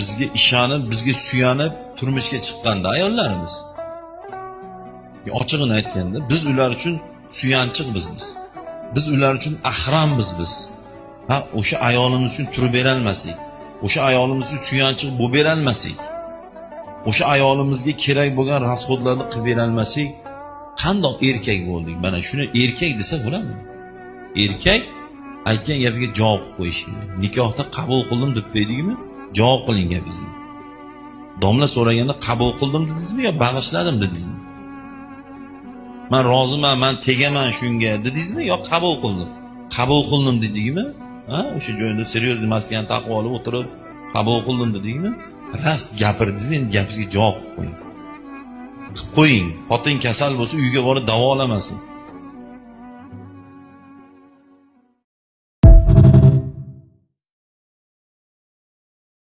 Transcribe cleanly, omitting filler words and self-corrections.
Bizga ishonib, bizga suyanib turmushga chiqqanda ayollarimiz. Ochig'ini aytganda, biz ular uchun suyanchiq biz. Biz ular uchun ahrammiz biz. Ha, o'sha ayolimiz uchun turib berolmasak, o'sha ayolimiz uchun suyanchiq bo'lib berolmasak, o'sha ayolimizga kerak bo'lgan rasxodlarni qilib berolmasak, qandoq erkak bo'ldik? Mana shuni erkak desa bo'ladimi? Erkak aytgan gapiga javob qilib qo'yish kerak. Nikohda qabul qildim deb qo'ydingmi? Javob qiling gapingizni. Domla so'raganda qabul qildim dedingizmi yo bag'ishladim dedingizmi? Man roziman, man tegaman shunga dedingizmi yo qabul qildim? Qabul qildim dedingmi? Ha, o'sha joyda серьезный maskani taqib olib o'tirib qabul qildim dedingmi? Rost gapirdingizmi? Endi gapingizga javob qilib qo'ying. Qilib qo'ying. Xotin kasal bo'lsa uyga borib davolamasin.